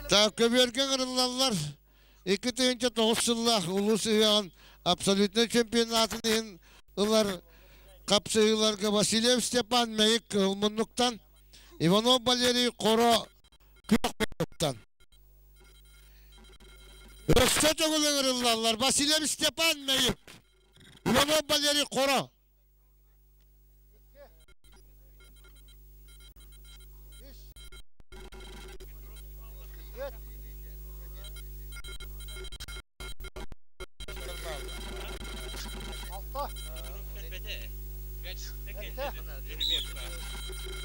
Так, көбүөргэ кырыллаллар. 2009 сыллаах улуус ыһыаҕын абсолютнай чемпионатын иһин ылар хапсыһыыларга Васильев Степан Мэйик кыһыл муннуктан, Иванов Валерий Хоро күөх муннуктан. Өссө төгүл ыҥырыллаллар Васильев Степан Мэйик, Иванов Валерий Хоро.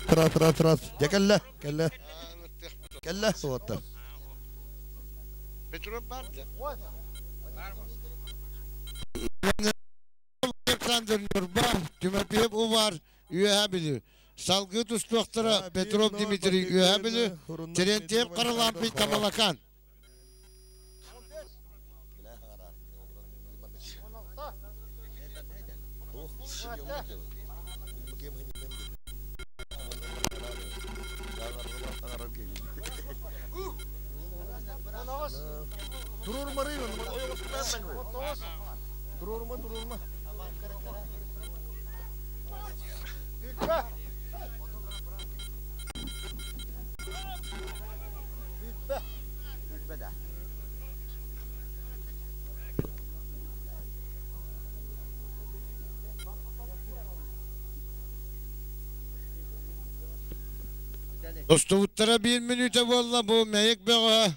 Раз, раз, раз. Дьэ кэллэ, кэллэ. Кэллэ, суоттар. Петров бар да? Александр Ньурба, Тимофеев Увар, Үөһээ Бүлүү. Салгыы тустуохтара Петров Дмитрий Үөһээ Бүлүү, Терентьев Харлампий Тамалакан. Туруорума, туруорума. Устубуттара биир мүнүүтэ буолла бу Мэйик бөҕө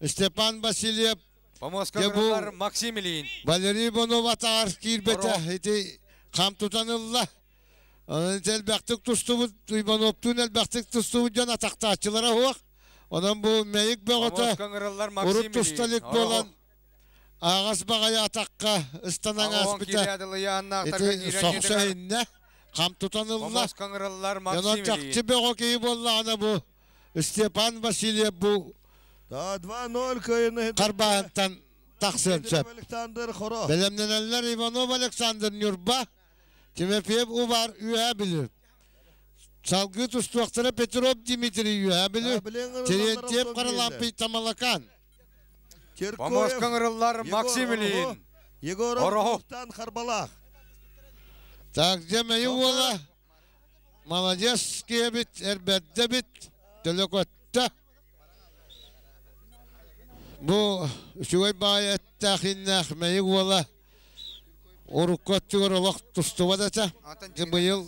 Степан Васильев Помоска кырыллар Максим Ильин. Валерий Иванов атаҕар киирбэтэ ити хам тутан ылла. Онон элбэхтик тустубут Ивановтуун элбэхтик тустубут дьон атахтааччылара суох. Онон бу Мэйик бөҕөтө урут туста илик буолан ааҕас баҕайы атахха ыстанан ааспыта. Ити сохсо иһиннэ хам тутан ылла. Онон чахчы бөҕө киһи буоллаҕына бу Степан Васильев бу Да, 2-0 кыайыны Харбаһантан тахсыан сөп. Александр Хоро. Бэлэмнэнэллэр Иванов Александр Ньурба, Тимофеев Увар Үөһээ Бүлүү. Салгыы тустуохтара Петров Дмитрий Үөһээ Бүлүү, Терентьев Харлампий Тамалакан. Помоска ыҥырыллар Максим Ильин. Егоров Ороһу. Харбалаах. Так, дьэ мэйи уола Молодец киһибит, эрбэрдэ эбит, төлөкөттө. Бу үчүгэй баҕайы эттээх иннээх мэйик уола урукку өттүгэр олох тустубат этэ. Быйыл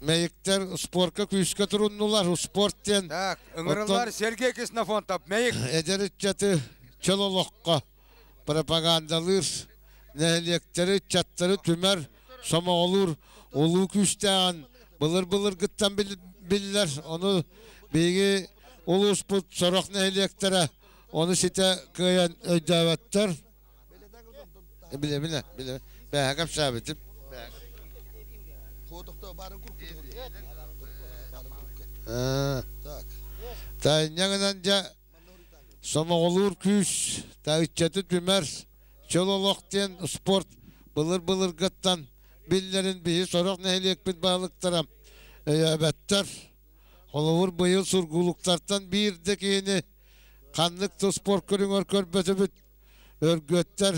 мэйиктэр спорка күүскэ туруннулар. Спорт диэн Так, ыҥырыллар Сергей Ксенофонтов, мэйик. Эдэр ыччаты чөл олоххо пропагандалыыр, нэһилиэктэри, ыччаттары түмэр, сомоҕолуур улуу күүстээҕин былыр-былыргыттан биллэр. Ону биһиги улууспут сорох нэһилиэктэрэ ону ситэ кыайан өйдөөбөттөр. Билэ-билэ, билэ. Бээһэ кэпсээбитим. Тайня гынан дьэ Сомоҕолуур күүс, ыччаты түмэр, чөл олох диэн спорт былыр-былыргыттан биллэрин биһи сорох нэһилиэкпит баһылыктара өйөөбөттөр. Холобур, быйыл сургуулуктартан биир да киһини ханнык да спорт көрүҥэр көрбөтүбүт. Өргүөттэр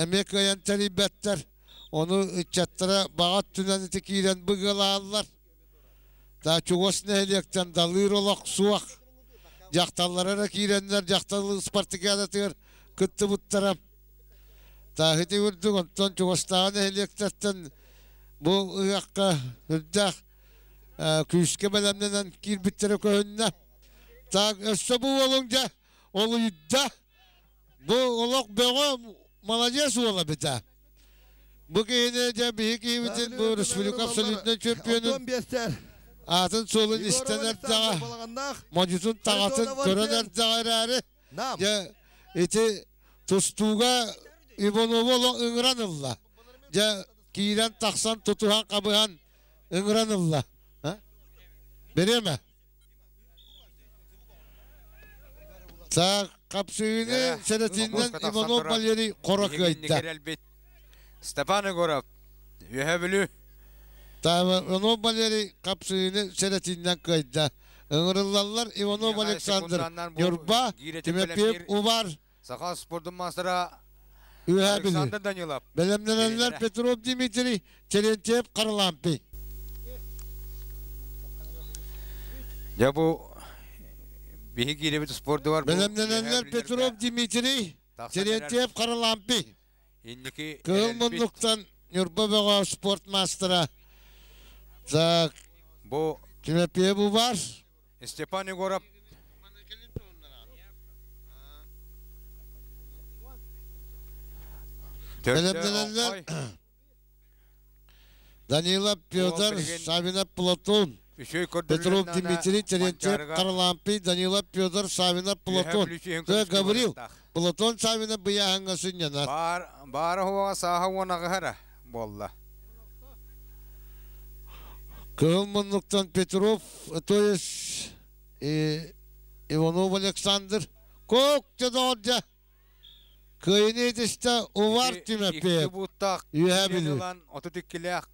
эмиэ кыайан тэрийбэттэр. Ону ыччаттара баҕа өттүнэн ити киирэн быгыалаһаллар. Да чугас нэһилиэктэн далыыр олох суох. Дьахталлара эрэ киирэннэр дьахталлыы спартакиадатыгар кыттыбыттара. Таһыты үрдүк онтон чугастааҕы нэһилиэктэртэн бу ыһыахха үрдээх күүскэ бэлэмнэнэн киирбиттэрэ көһүннэ. Так өссө бу уолуҥ дьэ олуйда. Бу олох бөҕө молодец уола эбит Бу киһини дьэ биһи киһибитин бу республика абсолютнай чемпионун аатын суолун истэн эрдэҕэ, модьутун таҕатын көрөн эрдэҕэ эрээри, дьэ ити тустууга Иванову олох ыҥыран ылла. Дьэ киирэн тахсан тутуһан хабыһан ыҥыран ылла. Бириэмэ. Так, хапсыһыыны сэрэтинэн Иванов Валерий хоро кыайда. Степан Егоров, Үөһэ Бүлүү. Иванов Валерий хапсыһыыны сэрэтинэн кыайда. Ыҥырыллаллар Иванов Александр, Ньурба, Тимофеев Увар, Саха спордун маастара Үөһээ Бүлүү. Александр Данилов. Бэлэмнэнэллэр Петров Дмитрий, Терентьев Харлампий. Дьэ бу биһи кииребит спордугар Бэлэмнэнэллэр Петров Дмитрий, Терентьев Харлампий. Инники Кыһыл муннуктан Ньурба бөҕө спорт маастара Так, бу Тимофеев Увар. Степан Егоров Бэлэмнэнэллэр Данила Петр, Савина Платон, Петров Дмитрий, Терентьев Харлампий, Данила Петр, Савина Платон, Гаврил, Платон Савина быйааһыҥҥа сынньанар. Баар, баара хуаҕа сааһа уонаҕыһара буолла. Кыһыл муннуктан Петров, то есть Иванов Александр, Кок дьэ Кыайыны итистэ Увар Тимофеев, Үөһээ Бүлүү. 32-лээх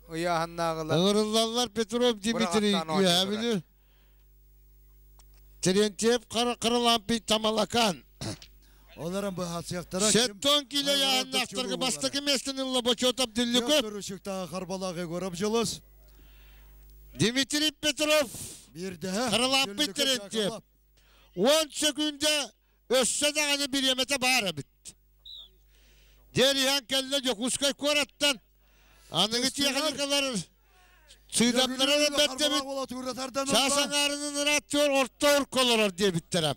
ыйааһыннааҕылар. Ыҥырыллаллар Петров Дмитрий, Үөһээ Бүлүү. Терентьев Харлампий Тамалакан. Оларын быһаасыахтара. Сеттон киле ыйааһыннаахтарга бастакы миэстэни ылла Бочуотап Дүллүкү. Төрүшүктағы Харбалаах Егоров Дьулус. Дмитрий Петров Бирдэһэ. Харлампий Терентьев. 10 секунда өссө даҕаны бириэмэтэ баар эбит. Диэриһэн кэллэ Дьокуускай куораттан. Аныгы тиэхиникалар сыыдамнара да бэрт эбит. Чаас аҥаарынан ырааттыыр орто орко олорор диэбиттэрэ.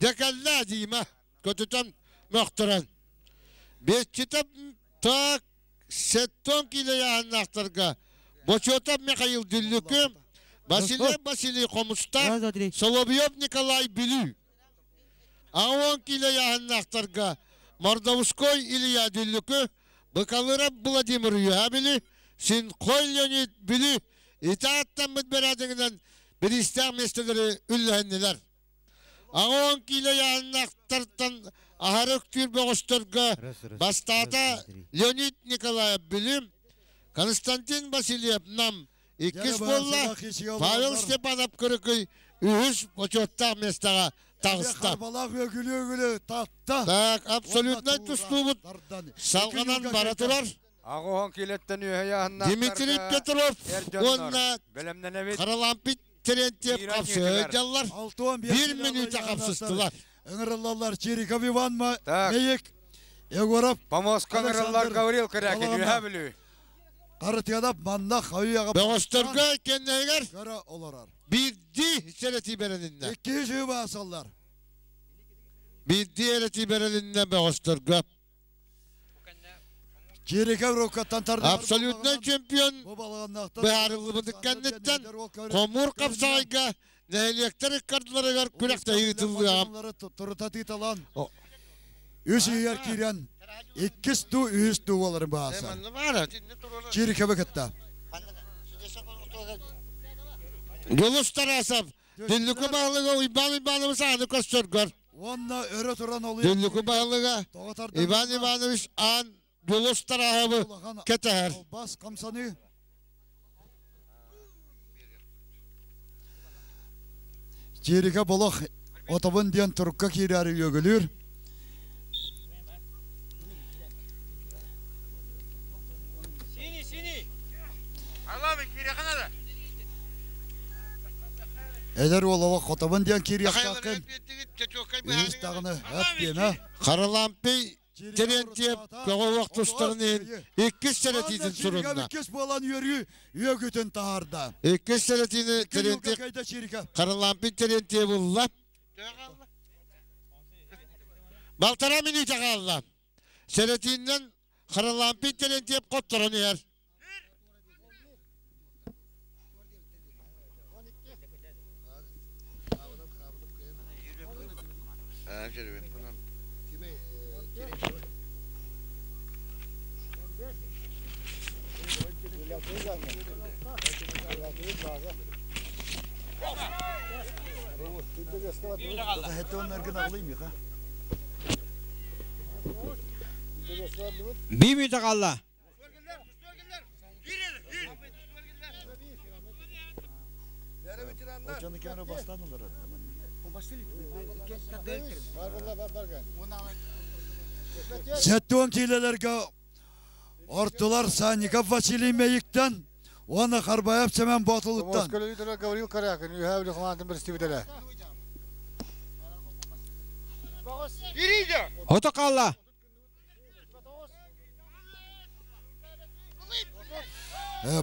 Дьэ кэллэ Дима көтүтэн мөхтөрөн. Биэччитэ так сеттон киилэ ыйааһыннаахтарга Бочуотап Михаил Дүллүкү, Василий Василий Хомустаах, Соловьев Николай Бүлүү. 10 киилэ ыйааһыннаахтарга Мордовской Илья Дүллүкү, Быкалыров Владимир Үөһээ Бүлүү, Синхой Леонид Бүлүү ити ааттаммыт бэрээдэгинэн бириистээх миэстэлэри үллэһиннилэр. 10 киилэ ыйааһыннаахтартан аһары үктүүр бөҕөстөргө бастаата Леонид Николаев Бүлүү, Константин Васильев Нам иккис буолла, Павел Степанов Кырыкый үһүс бочуоттаах миэстэҕэ таҕыста. Так, абсолютнай тустуубут салҕанан бара турар. Аҕыһон килеттен үөһэ Дмитрий Петров уонна Харалампий Терентьев хапсыһыдьаллар. Бір минута хапсыстылар. Ыҥырыллаллар Чириков Иван Мейик, Егоров. Помоска ыҥырыллар Гаврил Корякин, үһэ Бүлүү. Карытыадап манна хойуяга Бөҕөстөргө кэннигэр көрө олорор. Биирдии сэрэтии бэрилиннэ. Икки жыыба асаллар. Биирдии эрэтии бэрилиннэ бөҕөстөргө. Чириков рукаттан тардar. Абсолютнай чемпион быһаарыллыбыт кэнниттэн хомуур хапсаҕайга нэһилиэктэр ыккардыларыгар күрэхтэһии ыытыллыаҕа. Турута тыыталан үс иһигэр киирэн иккис туу үһүс туу буоларын бааса. Чирикова кытта. Дулус Тарасов, Дүллүкү баһылыга Уйбаан Уйбаанович ааны көрсөргөр. Уонна өрө туран олуйан. Дүллүкү баһылыга Иван Иванович аан Дулус Тарасовы кэтэһэр. Бас хамсаныы. Чирика болох отобун диэн турукка киирээри үөгүлүүр. Синий, синий! Арлабы, кириэхэ Эдэр уол олох хотобун диэн киириэхтааххын. Үһүс даҕаны эп Харалампий Терентьев көҕө тустарын иһин иккис сэрэтиитин сурунна. Иккис буолан үөрүү үөгүтүн таһаарда. Иккис сэрэтиини Терентьев Харалампий Терентьев ылла. Балтара минута хаалла. Сэрэтииннэн Харалампий Терентьев хотторон иһэр. Bir минута қалла. Сэттион киилэлэргэ ортулар Санников Василий Мэйиктэн уонна Харбаев Сэмэн Боотулуттан. Гаврил Корякин, Үһээ Бүлүү хамаандатын бэрэстэбиитэлэ. Ото хаалла.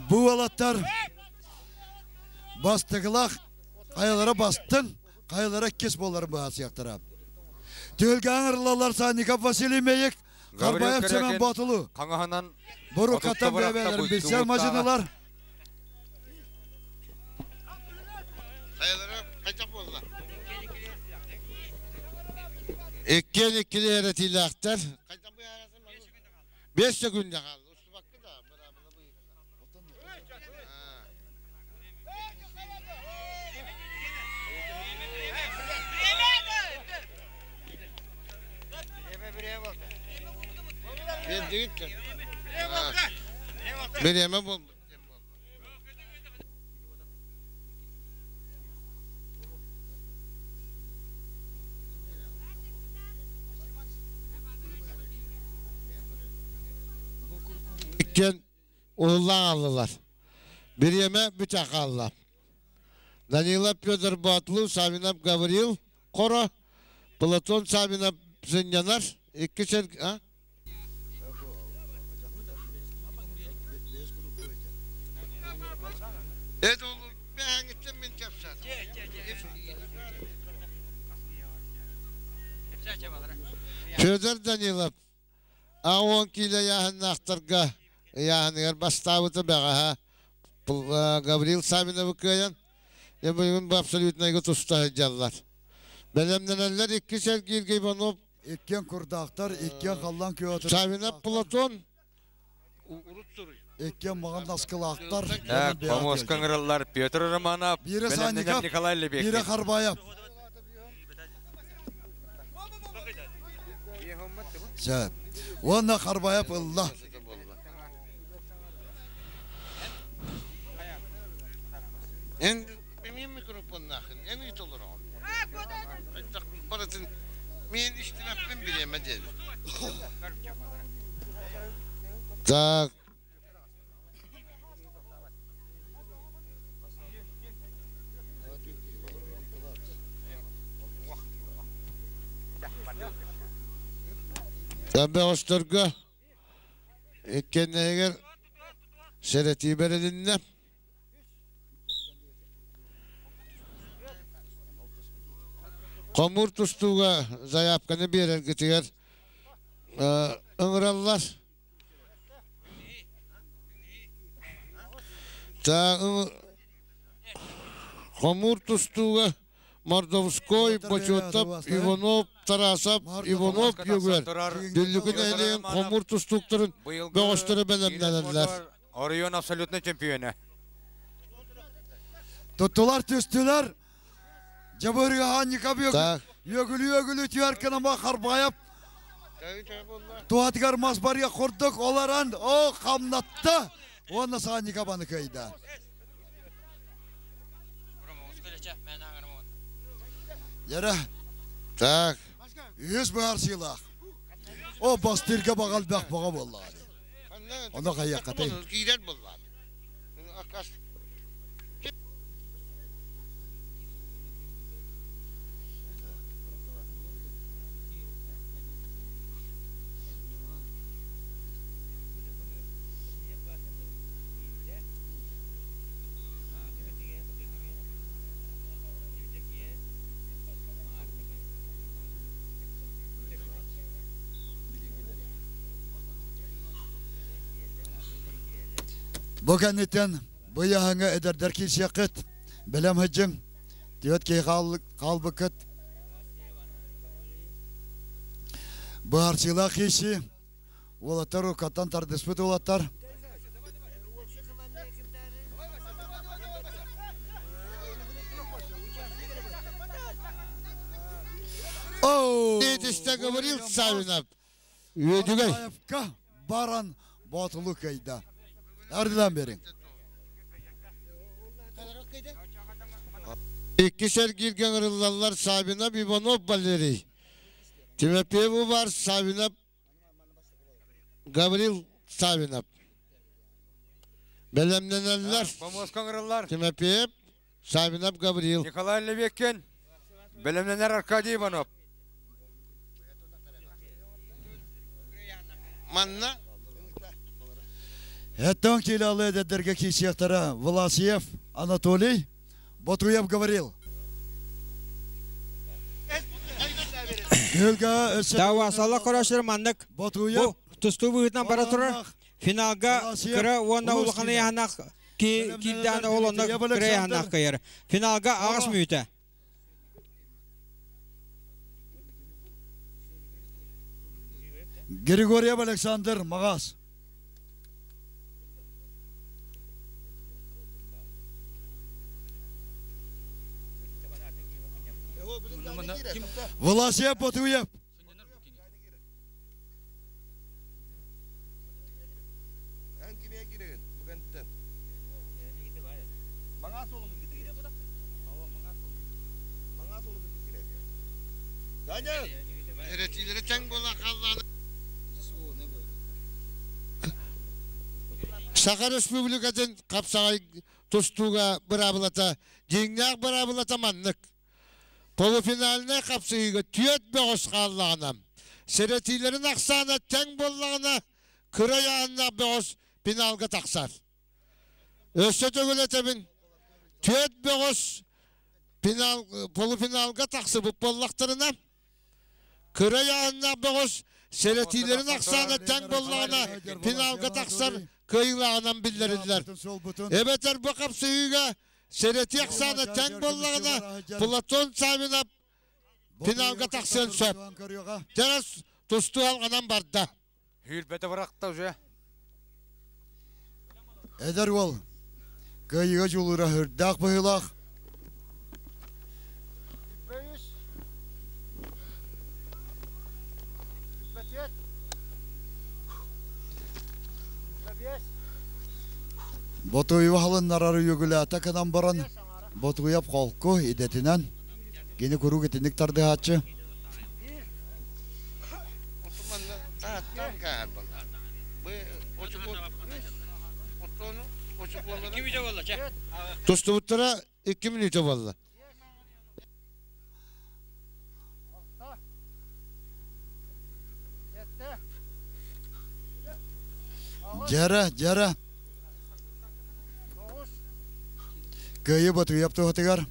Бу уолаттар бастакылаах хайалара бастыҥ, хайалара иккис буоларын быһаарсыахтара. Түһүлгэ ыҥырыллаллар Санников Василий Мэйик, Харбаев Семен Ботулу. Хаҥаһынан Бурукаттан бэйэлэрин билсэр мадьынылар. Хайалара хайдах буолла? Иккиэн иккили эрэтиилээхтэр. Бес секунда хаалла. Устубакка да быраабыла быһыытынан. Биэрдигит Бириэмэ буолбут. Иккиэн уһуллаан хааллылар. Бириэмэ бүтэ хаалла. Данила Петр Боотулу, Савинов Гаврил Хоро, Платон Савинов сынньанар. Икки сэр... А? Это бэһэҥиттэн мин кэпсээтим. Федор Данилов 80 киилэ ыйааһыннаахтарга ыйааһыныгар бастаабыта бэҕэһээ Гаврил Савиновы кыайан, бүгүн бу абсолютнайга туста сылдьаллар. Бэлэмнэнэллэр икки Сергей Иванов Иккиэн курдаахтар, иккиэн халлаан күөҕэ Савинов Платон Иккиэн маҕан наскылаахтар. Так, помоска ыҥырыллар Петр Романов, Биирэ бэлэмнэнэр Санников, Николай биирэ Лебедкин. Харбаев. Сөп. Уонна Харбаев ылла. Эн эмиэ микрофоннаахын, эн ыйыталараҕын. Барытын мин истибэппин бириэмэ диэри. Так. Бөҕөстөргө иккиэннэһигэр сэрэтии бэрилиннэ. Хомуур тустууга заявканы биэрэргитигэр ыҥыраллар. Хомуур тустууга Мордовской, Бочуотап, Иванов, Тарасов, Иванов Югер, Дүллүкү нэһилиэгин хомуур тустууктарын бөҕөстөрө бэлэмнэнэллэр. Оройуон абсолютнай чемпиона. Туттулар түстүлэр. Дьабырыгаһа Никаб үөгүлүү-үөгүлүү түөркэнама Харбаев туһатыгар мас барыа курдук олорон о хамнатта уонна Санникабаны кыайда. Яра. Так. Үһүс быһаарсыылаах. О бастыырга баҕалбах баҕа буоллаҕа. Ону хайыаххатай? Киирэр буоллаҕа. Бу кэнниттэн бу ыйааһыҥҥа эдэрдэр киирсиэххит, бэлэм сылдьыҥ, түөрт киһи хаалбыккыт. Быһаарсыылаах киирсии, уолаттар уруккаттан тардыспыт уолаттар. Итистэ говорил Савинов. Үөдүгэй. Баран Боотулу кыайда. Ардылан бериҥ. Иккис эргииргэ ыҥырыллаллар Савинов Иванов Валерий, Тимофеев Увар Савинов Гаврил Савинов. Бэлэмнэнэллэр. Помоска ыҥырыллар. Тимофеев Савинов Гаврил. Николай Левекин. Бэлэмнэнэр Аркадий Иванов. Манна Эттон киилалы эдэрдэргэ киирсиэхтэрэ Власьев Анатолий, Ботуев говорил. Дауасала көрөсөр маннык Ботуев тустуу быһыытынан бара турар. Финалга кыра уонна улахан ыйааһыннаах киирдэҕинэ ол онно кыра ыйааһыннаах кыайар. Финалга аҕыс мүнүүтэ. Григорьев Александр Маҕаас. Власия Ботуев. Эрэтиилэри тэҥ буола халлааны Саха Республикатын хапсаҕай тустууга быраабылата дьиҥнээх быраабылата маннык. Полуфинальнай хапсыһыыга түөрт бөҕөс хааллаҕына, сэрэтиилэрин ахсаана тэҥ буоллаҕына, кыра ыйааһыннаах бөҕөс финалга тахсар. Өссө төгүл этэбин, түөрт бөҕөс финал, полуфиналга тахсыбыт буоллахтарына, кыра ыйааһыннаах бөҕөс сэрэтиилэрин ахсаана тэҥ буоллаҕына, финалга тахсар кыайыылааҕынан биллэриллэр. Эбэтэр бу хапсыһыыга Сэрэтии ахсаана тэҥ буоллаҕына, Платон Савинов финалга тахсыан сөп. Терас тустуу алҕанан барда. Сүүрбэтэ бырахта уже. Эдэр уол кыайыыга дьулуура үрдээх быһыылаах. Ботуйу халыннарар үөгүлээтэ гынан баран, Ботуйап холку идэтинэн кини куруук итинник тардыһааччы. Тустубуттара 2 мүнүүтэ буолла. Дьэрэ, дьэрэ. Кыайыы Ботуйап туһатыгар.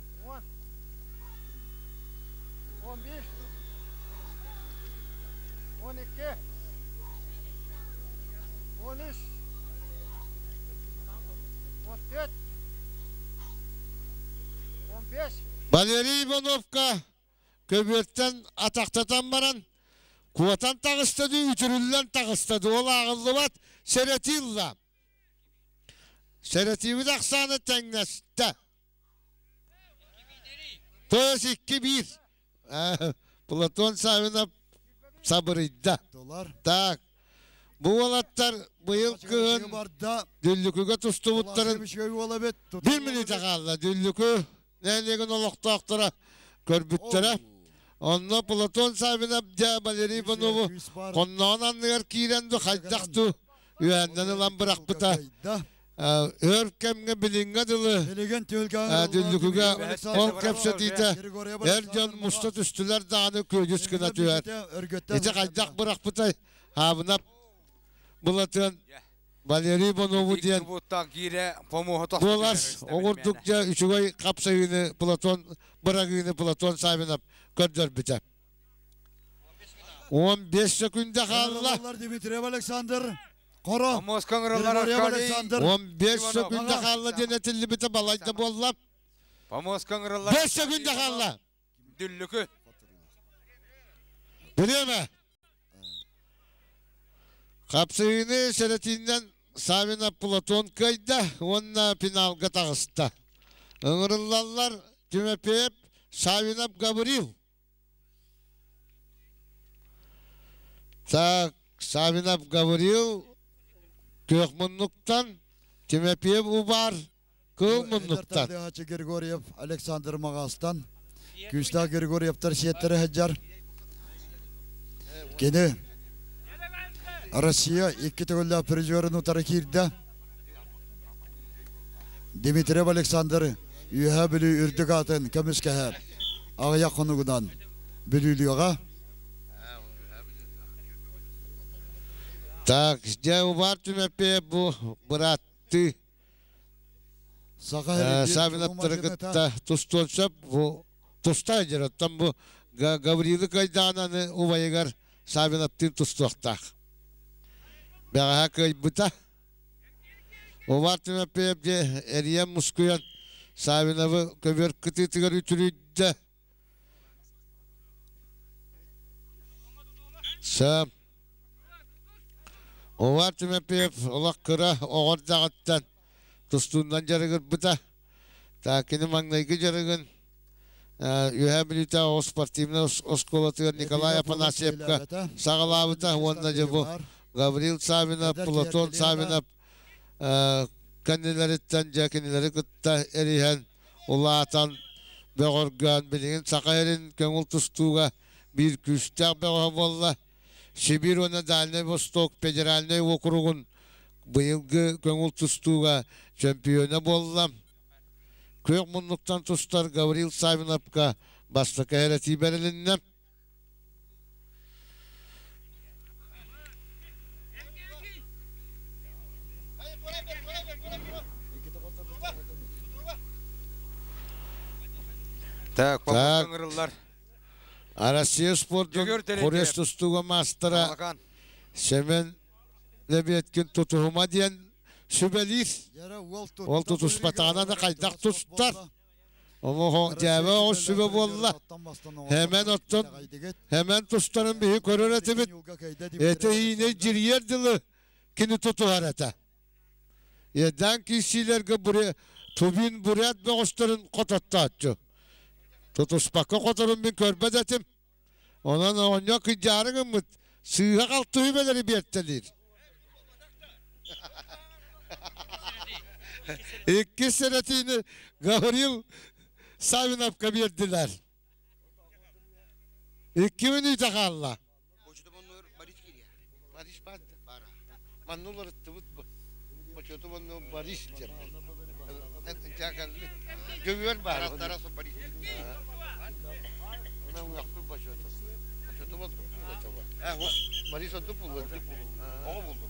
Валерий Ивановка көбүөртэн атахтатан баран куотан таҕыста дуу, үтүрүллэн таҕыста дуу, ол ааҕыллыбат, сэрэтии ылла. Сэрэтиибит ахсаана тэҥнэстэ. То есть 2-1. Платон Савинов сабырыйда. Так. Бу уолаттар быйыл кыһын Дүллүкүгэ тустубуттарын bir мүнүүтэ хаалла. Дүллүкү нэһилиэгин олохтоохторо көрбүттэрэ. Онно Платон Савинов дьэ Валерий Иванову хонноон анныгар киирэн ду хайдах ду үһэннэн ылан бырахпыта. Өр кэмҥэ билиҥҥэ дылы Дүллүкүгэ ол кэпсэтиитэ эр дьон муста түстүлэр даҕаны күөдьүс гына түһэр. Ити хайдах бырахпытай Хаабынап Былатыан Валерий Бонову диэн буолар. Оҕурдук дьэ үчүгэй хапсайыыны Платон бырагыыны Платон Савинов көрдөрбүтэ. 15 сөкүндэ хаалла. Дмитриев Александр Хоро. Омуоска ыҥырыллар Аркадий. 15 сөкүндэ хаалла диэн этиллибитэ балайда буолла. Помоска ыҥырыллар. 5 сөкүндэ хаалла. Дүллүкү. Время. Хапсыһыыны сэрэтиинэн Савина Платон кыайда уонна финалга таҕыста. Ыҥырыллаллар Тимофеев, Савинов Гаврил. Так, Савинов Гаврил күөх муннуктан, Тимофеев Убар. Кыл муннуктан. Григорьев Александр Маҕаастан Күүстээх Григорьевтар сиэттэрэ сылдьар. Кини Россия икки төгүллээх призерын утары киирдэ. Дмитриев Александр Үөһээ Бүлүү үрдүк аатын көмүскэһэ аҕыйах хонугунан Бүлүүлүөҕэ. Так, дьэ убаар Түмэппиэ бу бырааттыы Саха Савиновтары кытта тустуон сөп бу туста дьэр оттон бу Гаврилы Кайдаананы убайыгар Савиновтыын тустуохтаах. Бэҕэһээ кыайбыта. Увар Тимофеев дьэ эрийэн мускуйан Савиновы көбүөр кытыытыгар үтүрүйдэ. Сэм. Увар Тимофеев олох кыра оҕо эрдэҕиттэн тустуунан дьарыгырбыта. Кини маҥнайгы дьарыгын Үөһээ Бүлүүтээҕи оҕо спортивнай оскуолатыгар Николай Афанасьевка саҕалаабыта уонна дьэ бу Гаврил Савинов, Платон Савинов кэннилэриттэн дьэ кинилэри кытта эриһэн улаатан бөҕөргөөн билигин Саха сирин көҥүл тустууга биир күүстээх бөҕөһө буолла. Сибиир уонна Дальнай Восток федеральнай уокуругун быйылгы көҥүл тустууга чөмпүйүөнэ буолла. Күөх муннуктан тустар Гаврил Савиновка бастакы эрэтии бэрилиннэ. Так, ыҥырыллар. Россия спордун хурес тустууга маастара Семен Лебедкин тутуһума диэн сүбэлиир. Ол тутуспатаҕына да хайдах тустар? Омоһо дьээбэ оҕус сүбэ буолла. Хэмэн оттон хэмэн тустарын биһи көрөр этибит. Этэ иинэ дьириэр дылы кини тутуһар этэ. Едаан киирсиилэргэ Тубин бурят бөҕөстөрүн хототтооччу. Тутуспакка хоторун мин көрбөт этим. Онон оҕонньор кыдьаары гыммыт сыыһа халтыһы бэлэри биэртэлиир. Иккис сэрэтиини Гаврил Савиновка биэрдилэр. 2 мүнүүтэ хаалла. Манна уларыттыбыт бу. Бочуоту онно Борис диэн. Көбүөр баар. Борис. Борис онтук булла. Оҕо булду.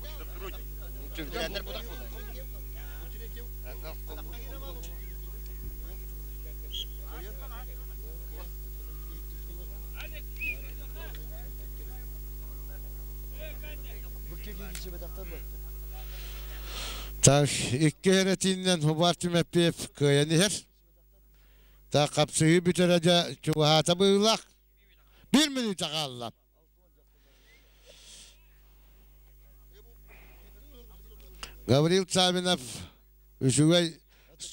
Так, икки эрэтиинэн Хубар Тимофеев кыайан иһэр. Так, хапсыһыы бүтэрэ дьэ чугаһаата быһыылаах. Биир мүнүүтэ хаалла. Гаврил Савинов үчүгэй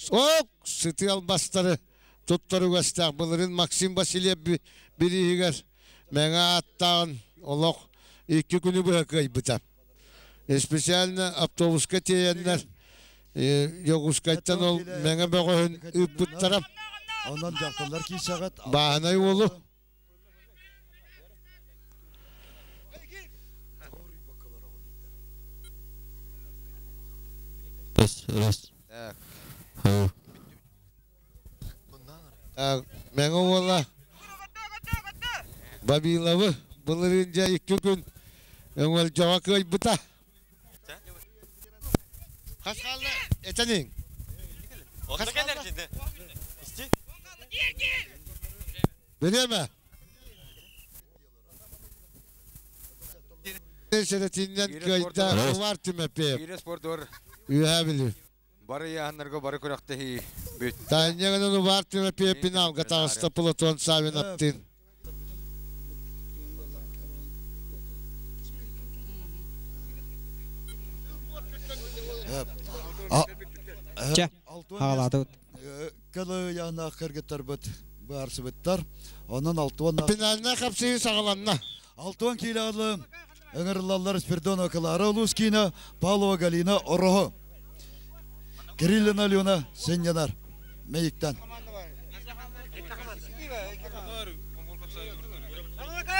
ок сытыы албастары туттар үгэстээх былырыын Максим Васильев бирииһигэр Мэҥэ ааттааҕын олох икки күнү быһа кыайбыта. Специально автобуска тиэйэннэр Дьокуускайтан ол Мэҥэ бөҕөһүн ыыппыттара. Онон дьахталлар киирсэҕит. Бааһынай уолу. Мэҥэ уола Бабиловы былырыын дьэ икки күн Өҥөлдьөҕө кыайбыта. Хас хаалла этэниҥ? Хас хаалла? Бириэмэ. Сэрэтиннэн кыайда Увар Тимофеев. Үөһээ Бүлүү. Бары ыйааһыннарга бары күрэхтэһии бүттэ. Таанньаҕынан Увар Тимофеев финалга таҕыста Платон Савиновтыын. Чэ, хаалаатыбыт. Кылыйанаах кыргыттарбыт баарсыбыттар. Онон алтуон Финальнай хапсыһыы саҕаланна. Алтуон киилэ ыҥырыллаллар Спиридонова Клара Улускина, Павлова Галина Ороһу. Кириллина Алена сынньанар Мэйиктэн.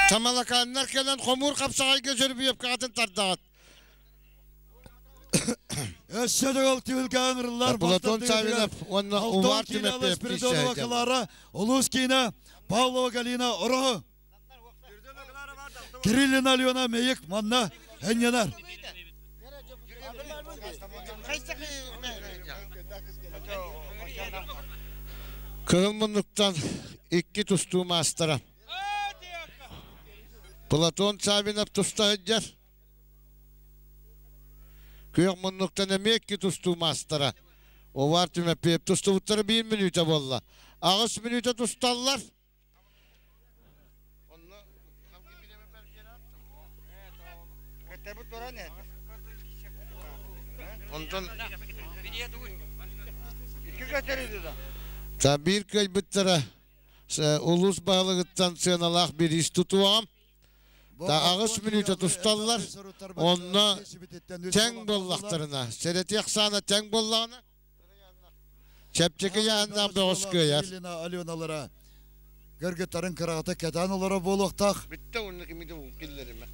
Тамалакааннар кэлэн хомуур хапсаҕайга Сөрбүйэпкэҕитин тардаҕыт. Өссө да ол түһүлгэ ыҥырыллар Платон Савинов уонна Увар Тимофеев Спиридонова Клара, Улуус киинэ Павлова Галина Ороһу. Кириллина Алена Мэйик манна энньэнэр. Кыһыл муннуктан икки тустуу маастара. Платон Савинов туста сылдьар. Күөх муннуктан эмиэ икки тустуу маастара. Увар Тимофеев тустубуттара биир мүнүүтэ буолла. Аҕыс мүнүүтэ тусталлар. Онтон Та биир кыайбыттара улуус баһылыгыттан сыаналаах бириис тутуоҕум. Та аҕыс мүнүүтэ тусталлар. Онно тэҥ буоллахтарына, сэрэтиэх саана тэҥ буоллаҕына, Чэпчэки ыйааһыннаах бөҕөс кыайар. Аленалара кыргыттарын кыраҕата кэтээн олорор буолуохтаах. Бүттэ уонна кимиде киллэримэ.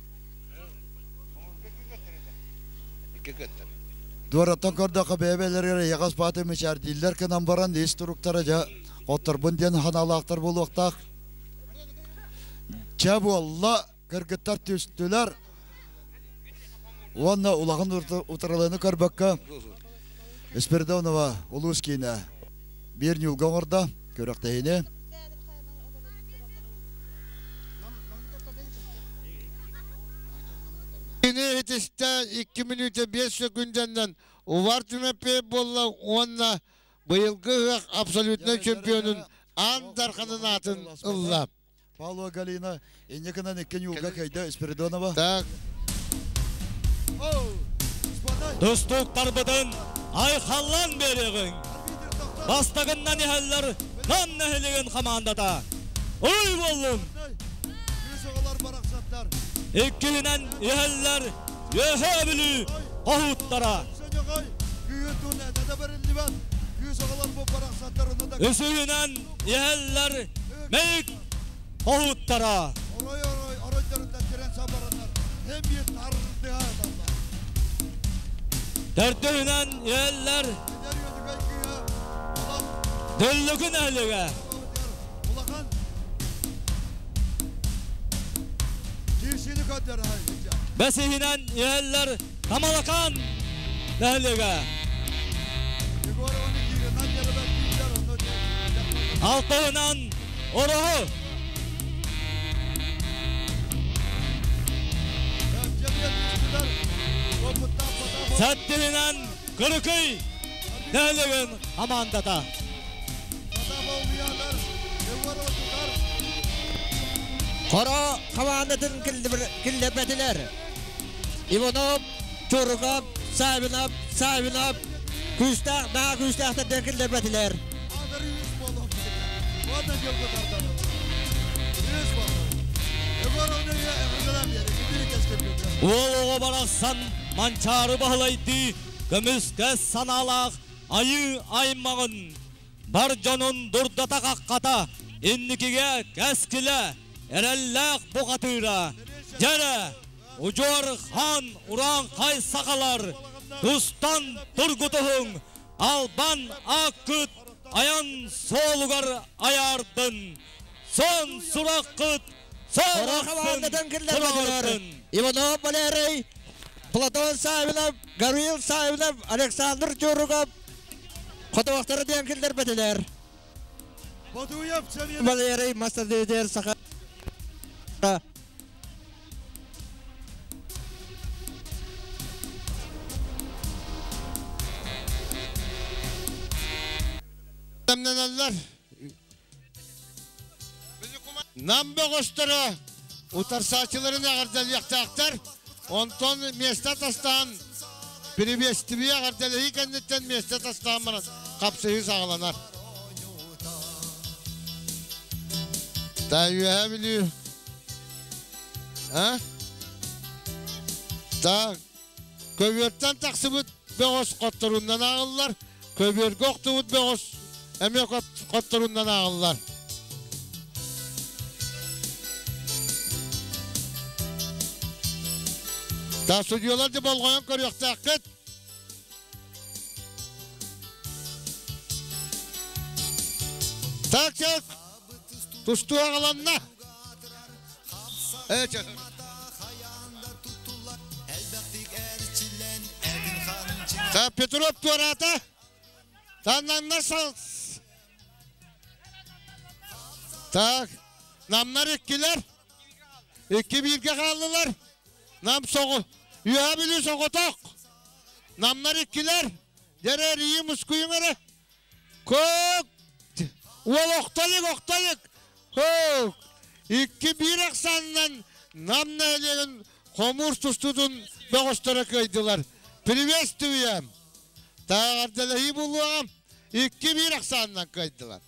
Икки кыттар. Дуораттан көрдөххө бэйэ-бэйэлэригэр эйэҕэс бааты мичээрдииллэр гынан баран ис туруктара дьэ хотторбун диэн ханаалаахтар буолуохтаах. Чэ буолла кыргыттар түстүлэр уонна улахан утарылыыны көрбөккө Спиридонова улуус киинэ биир ньуулга оҥордо күрэхтэһиини. Кини итистэ 2 мүнүүтэ 5 сөкүндэннэн Увар Тимофеев буолла уонна быйылгы ыһыах абсолютнай чемпионун Аан Дарханын аатын ылла. Павлова Галина инньэ гынан икки ньуулга кыайда Спиридонова. Так. Тустууктарбытын айхаллаан биэриэҕиҥ. Бастакыннан иһэллэр Нам нэһилиэгин хамаандата. Ой буоллун! Иккиһинэн иһэллэр Үөһээ Бүлүү хоһууттара. Үсүһүнэн иһэллэр Мэйик хоһууттара. Төрдүһүнэн иһэллэр Дүллүкү нэһилиэгэ. Бэсиһинэн иһэллэр Тамалакаан нэһилиэгэ. Алтыһынан Ороһу. Сэттиһинэн Кырыкый нэһилиэгин хамаандата. Хоро хамаандатын киллэрбэтилэр. Иванов, Чуруков, Савинов, Савинов күүстээх, наһаа күүстээхтэрдэн киллэрбэтилэр. Уол оҕо барахсан Манчаары Баһылайдыы көмүскэс санаалаах айыы аймаҕын бар дьонун дурдата-хаххата, инникигэ кэскилэ, эрэллээх бухатыыра, дьэрэ, удьуор хаан урааҥхай сахалар тустан тургутуһуҥ, албан ааккыт айан суолугар айаардын, сон сураххыт сон ахсын тураҕыттын. Иванов Валерий, Платон Савинов, Гаврил Савинов, Александр Чуруков хотуохтары диэн киллэрбэтилэр. Валерий Мастер Саха Бэлэмнэнэллэр. Нам бөҕөстөрө утарсааччыларын эҕэрдэлиэхтээхтэр. Онтон миэстэ тастаан приветствие эҕэрдэлэһии кэнниттэн миэстэ тастаан баран хапсыһыы саҕаланар. Та үөһэ Бүлүү. А? Так. Көбүөртэн тахсыбыт бөҕөс хотторунан ааҕыллар. Көбүөргэ охтубут бөҕөс эмиэ хотторунан ааҕыллар. Та судьуйалар да болҕойон көрүөхтээххит. Так, так. Тустуу аҕаланна. Та Петров туораата. Таннанна сал. Так, намнар иккилэр. Икки бииргэ хааллылар. Нам соҕу. Үөһэ Бүлүү соҕотох. Намнар иккилэр. Дьэрэ эрийи мускуйуҥ эрэ. Көк! Уол охтолик, охтолик! Хөк! Икки биир ахсаанынан Нам нэһилиэгин хомуур тустуутун бөҕөстөрө кыайдылар. Приветствуем! Тааҕардалаһыы булуоҕа икки биир ахсаанынан кыайдылар.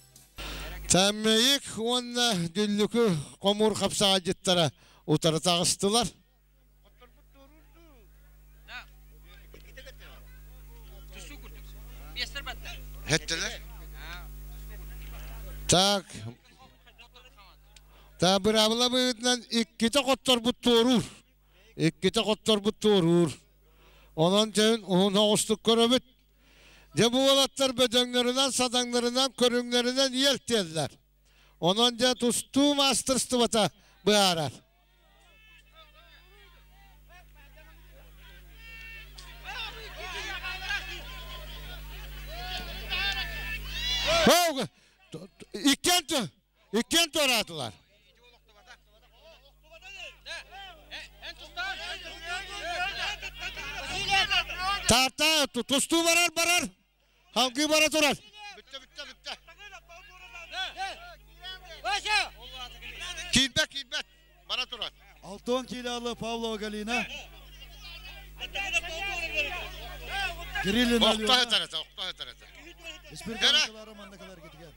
Тэммэйик уонна Дүллүкү хомуур хапсаҕайдьыттара утары таҕыстылар. Так. Та быраабыла быһыытынан иккитэ хотторбут туоруур. Иккитэ хотторбут туоруур. Онон дьэ уһун оҕустук көрөбүт. Дьэ бу уолаттар бөдөҥнөрүнэн, садаҥнарынан, көрүҥнэринэн иэлтиэллэр. Онон дьэ тустуу маастарыстыбата быһаарар. Иккиэн иккиэн туораатылар. Тарта тустуу барар барар. Халгыы бара турар. Бүттэ бүттэ бүттэ. Киирбэт киирбэт. Бара турар. Алтон килалы Павлова Галина. Кириллин Охто этэрэтэ, охто этэрэтэ. Испирден маннакалар кетигер.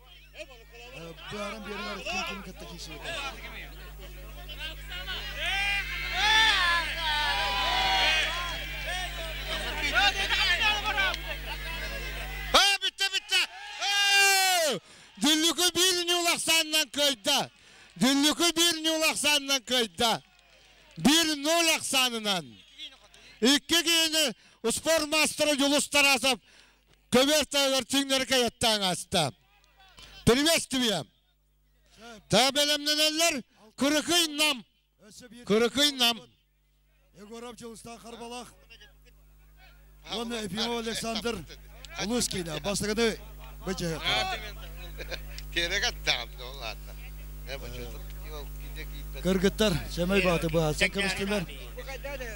Бааран берилер ким ким кытта киисибит. Бүттэ бүттэ! Дүллүкү биир ньуулахсаанынан кыайда. Дүллүкү биир ньуулахсаанынан кыайда. Биир ноль ахсаанынан. Икки киһини спорт мастера Дьулус Тарасов көбүөр таһыгар түҥнэри кайаттаан ааста. Приветствуем! Та бэлэмнэнэллэр Кырыкый Нам. Кырыкый Нам. Егоров Дьулустаан Харбалах уонна Ефимов Александр улуус киинэ бастакыны быдьаһыахтара. Кыргыттар сэмэй бааты быһаарсан кэбистилэр.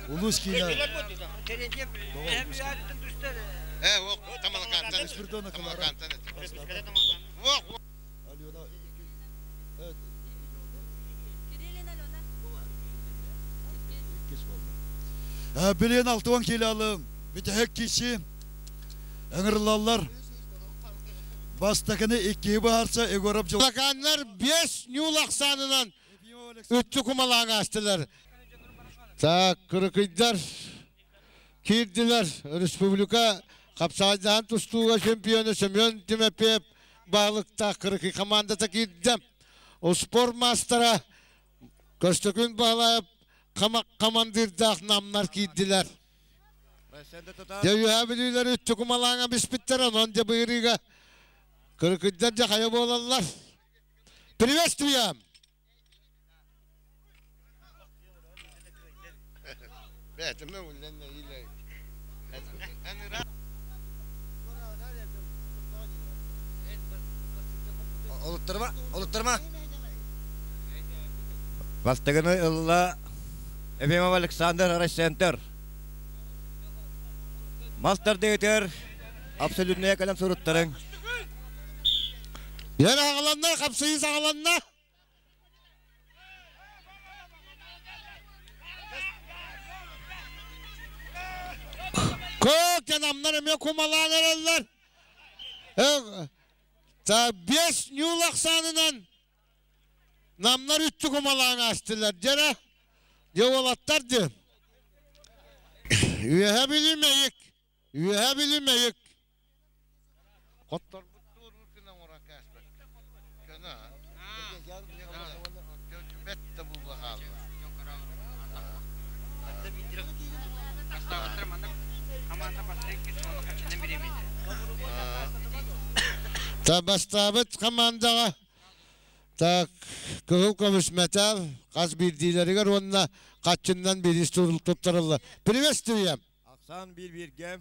Улуус киинэ Билиэн алтыан килалы бүтэһик киси ыҥырылаллар. Бастакыны иккиһи быһаарса Егоров Дьулакааннар биэс ньуул ахсаанынан үттү кумалаан аастылар. Так, кырыкыйдар киирдилэр. Республика хапсаайдаһан тустууга чемпиона Семен Тимофеев баһылыктаах кырыкый командата киирдэ. Спорт маастара Көстөкүүн Баһылаев командирдаах намнар киирдилэр. Дьэ үөһээ бүлүүлэр үттү кумалааҥа биспиттэр, онон дьэ быырыыга кырыкыйдар дьэ хайа буолаллар. Приветствуем! Олуттарма, олуттарма. Бастыгыны ылла Ефимов Александр Райцентр. Мастер дегетер абсолютная кэлэн суруттарыҥ. Ер аҕаланна, хапсыйы саҕаланна. Көк намнар эмиэ кумалаан эрэллэр. Бес ньуул ахсаанынан намнар үттү кумалаан аастылар. Дьэрэ, дьэ уолаттар диэн. Үөһэ билимэйик, үөһэ билимэйик. Хотторбут туоруур гына оҥорон кээспэккэ. Көнө бэт да буолла хаалла. Та бастаабыт хамаандаҕа так кыһыл көмүс мэтээл хас биирдиилэригэр уонна хаччыннан бириис туттарылла. Приветствуем! Ахсаан биир-бииргэ.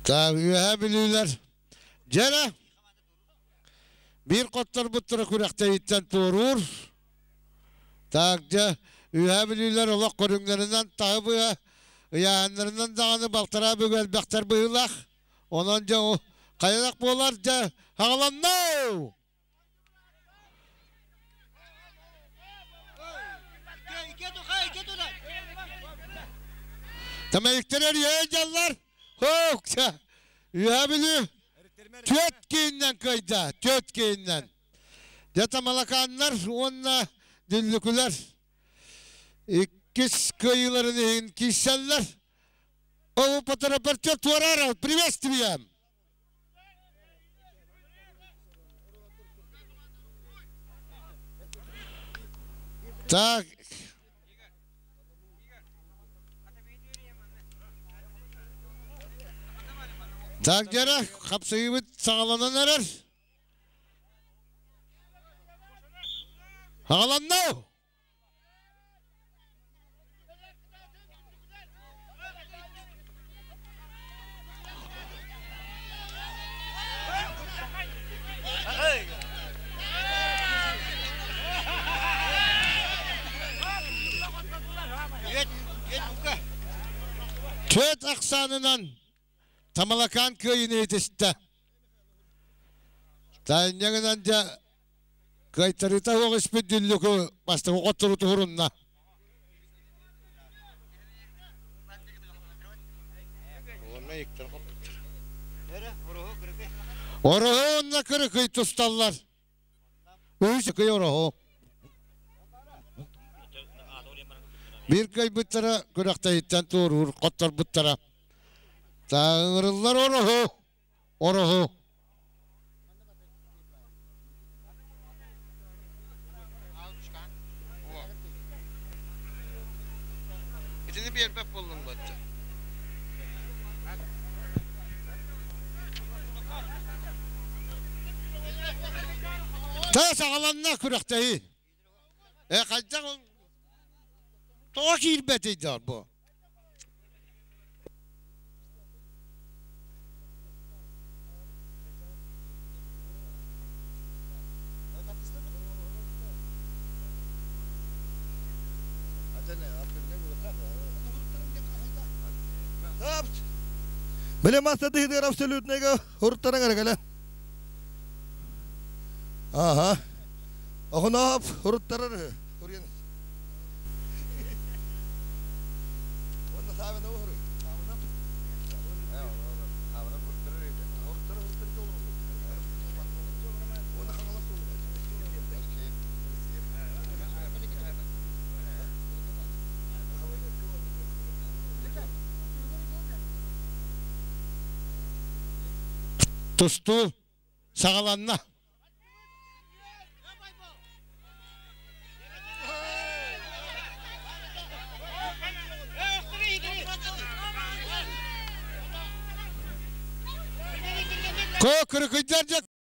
Так, үөһэ бүлүүлэр. Дьэрэ, биир хотторбуттара күрэхтэһииттэн туоруур. Так, дьэ, үөһэ бүлүүлэр олох көрүҥнэринэн таһы быһа, ыйааһыннарынан даҕаны балтараа бүк элбэхтэр быһыылаах. Онон дьэ, хайалах буолар дьэ, хаҕаланна! Тамайыктар эрийэ дьаллар. Хоок, үһэ билүү. Түөт кииннэн кыайда, түөт кииннэн. Дьэ тамалакааннар уонна дүллүкүлэр иккис кыайыыларын иһин киирсэллэр. Ол Патрапартер Туараров, приветствуем! Так. Так, дьэрэ, хапсыйыбыт саҕаланан эрэр. Саҕаланна! Түөрт ахсаанынан Тамалакаан кыайыыны итистэ. Таанньаҥынан дьэ кыайтарыыта суох испит Дүллүкү бастакы хоттору туһурунна. Ороһу уонна Кырыкый тусталлар. Үһүс кый ороһу. Биир кыайбыттара күрэхтэһииттэн туоруур хотторбуттара. Тааҥырыллар ороһу, ороһу. Итини биэрбэт буоллуҥ бачча. Таа саҕаланна күрэхтэһии. Э хайдах тоҕо киирбэтий доор бу? Били мастадыһыдыгар абсолютныйга уруттаран эрэ Аха. Охоноп уруттарар уруйан. Уонна саабына уруй. Тустуу саҕаланна. Кырыкыйдар дьэ